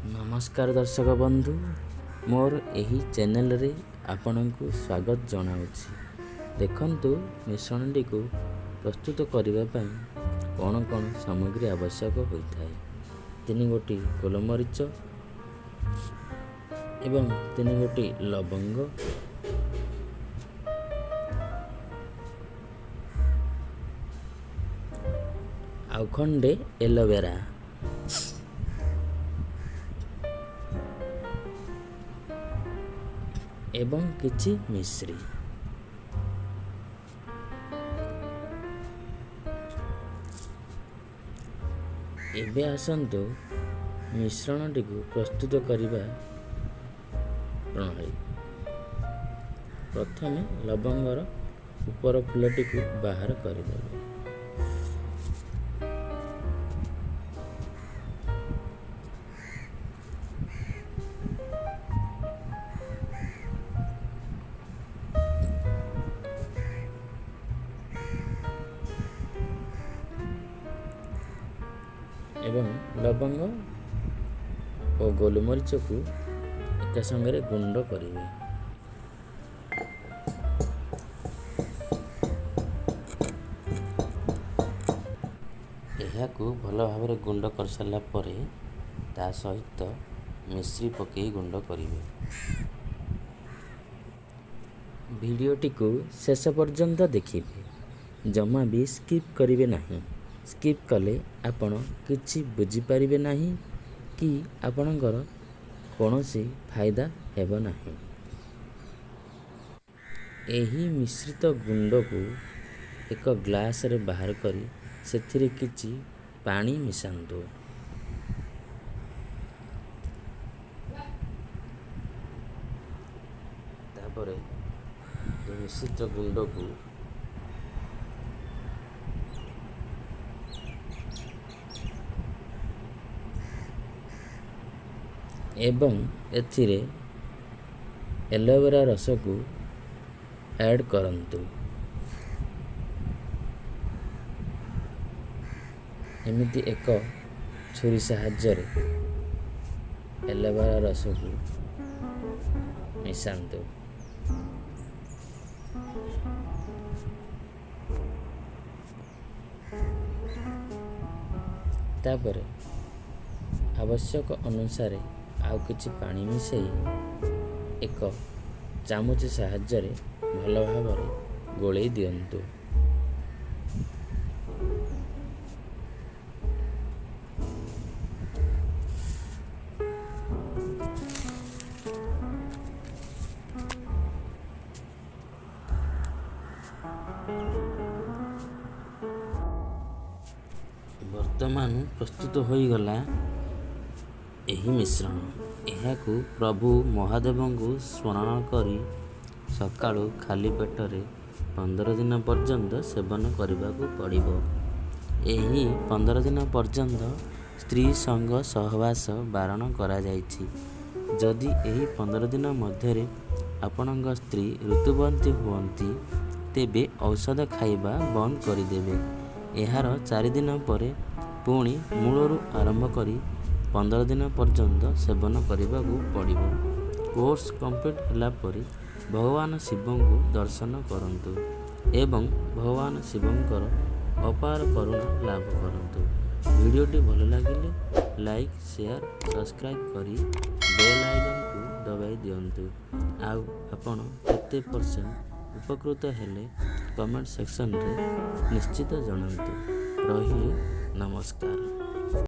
ନମସ୍କାର ଦର୍ଶକ ବନ୍ଧୁ, ମୋର ଏହି ଚ୍ୟାନେଲରେ ଆପଣଙ୍କୁ ସ୍ୱାଗତ ଜଣାଉଛି। ଦେଖନ୍ତୁ, ମିଶ୍ରଣଟିକୁ ପ୍ରସ୍ତୁତ କରିବା ପାଇଁ କ'ଣ କ'ଣ ସାମଗ୍ରୀ ଆବଶ୍ୟକ ହୋଇଥାଏ। 3 ଗୋଟି ଗୋଲମରିଚ ଏବଂ 3 ଗୋଟି ଲବଙ୍ଗ, ଆଉ ଖଣ୍ଡେ ଏଲୋଭେରା। ଏବଂ କିଛି ମିଶ୍ରି। ଏବେ ଆସନ୍ତୁ ମିଶ୍ରଣଟିକୁ ପ୍ରସ୍ତୁତ କରିବା ପ୍ରଣାଳୀ। ପ୍ରଥମେ ଲବଙ୍ଗର ଉପର ଫୁଲଟିକୁ ବାହାର କରିଦେବେ। ଏବଂ ଲବଙ୍ଗ ଓ ଗୋଲମରିଚକୁ ଏକା ସାଙ୍ଗରେ ଗୁଣ୍ଡ କରିବେ। ଏହାକୁ ଭଲ ଭାବରେ ଗୁଣ୍ଡ କରିସାରିଲା ପରେ ତା ସହିତ ମିଶ୍ରି ପକାଇ ଗୁଣ୍ଡ କରିବେ। ଭିଡ଼ିଓଟିକୁ ଶେଷ ପର୍ଯ୍ୟନ୍ତ ଦେଖିବେ, ଜମା ବି ସ୍କିପ୍ କରିବେ ନାହିଁ। ସ୍କିପ୍ କଲେ ଆପଣ କିଛି ବୁଝିପାରିବେ ନାହିଁ କି ଆପଣଙ୍କର କୌଣସି ଫାଇଦା ହେବ ନାହିଁ। ଏହି ମିଶ୍ରିତ ଗୁଣ୍ଡକୁ ଏକ ଗ୍ଲାସରେ ବାହାର କରି ସେଥିରେ କିଛି ପାଣି ମିଶାନ୍ତୁ। ତାପରେ ଏହି ମିଶ୍ରିତ ଗୁଣ୍ଡକୁ ଏବଂ ଏଥିରେ ଏଲୋଭେରା ରସକୁ ଆଡ଼୍ କରନ୍ତୁ। ଏମିତି ଏକ ଛୁରୀ ସାହାଯ୍ୟରେ ଏଲୋଭେରା ରସକୁ ମିଶାନ୍ତୁ। ତାପରେ ଆବଶ୍ୟକ ଅନୁସାରେ ଆଉ କିଛି ପାଣି ମିଶାଇ ଏକ ଚାମଚ ସାହାଯ୍ୟରେ ଭଲ ଭାବରେ ଗୋଳେଇ ଦିଅନ୍ତୁ। ବର୍ତ୍ତମାନ ପ୍ରସ୍ତୁତ ହୋଇଗଲା ଏହି ମିଶ୍ରଣ। ଏହାକୁ ପ୍ରଭୁ ମହାଦେବଙ୍କୁ ସ୍ମରଣ କରି ସକାଳୁ ଖାଲି ପେଟରେ 15 ଦିନ ପର୍ଯ୍ୟନ୍ତ ସେବନ କରିବାକୁ ପଡ଼ିବ। ଏହି 15 ଦିନ ପର୍ଯ୍ୟନ୍ତ ସ୍ତ୍ରୀ ସଙ୍ଗ ସହବାସ ବାରଣ କରାଯାଇଛି। ଯଦି ଏହି 15 ଦିନ ମଧ୍ୟରେ ଆପଣଙ୍କ ସ୍ତ୍ରୀ ଋତୁବତୀ ହୁଅନ୍ତି, ତେବେ ଔଷଧ ଖାଇବା ବନ୍ଦ କରିଦେବେ। ଏହାର 4 ଦିନ ପରେ ପୁଣି ମୂଳରୁ ଆରମ୍ଭ କରି 15 ଦିନ ପର୍ଯ୍ୟନ୍ତ ସେବନ କରିବାକୁ ପଡ଼ିବ। କୋର୍ସ କମ୍ପ୍ଲିଟ୍ ହେଲା ପରେ ଭଗବାନ ଶିବଙ୍କୁ ଦର୍ଶନ କରନ୍ତୁ ଏବଂ ଭଗବାନ ଶିବଙ୍କର ଅପାର କରୁଣା ଲାଭ କରନ୍ତୁ। ଭିଡ଼ିଓଟି ଭଲ ଲାଗିଲେ ଲାଇକ୍, ସେୟାର, ସବସ୍କ୍ରାଇବ୍ କରି ବେଲ୍ ଆଇକନ୍କୁ ଦବାଇ ଦିଅନ୍ତୁ। ଆଉ ଆପଣ କେତେ ପରସେଣ୍ଟ ଉପକୃତ ହେଲେ କମେଣ୍ଟ ସେକ୍ସନରେ ନିଶ୍ଚିତ ଜଣାନ୍ତୁ। ରହିଲି, ନମସ୍କାର।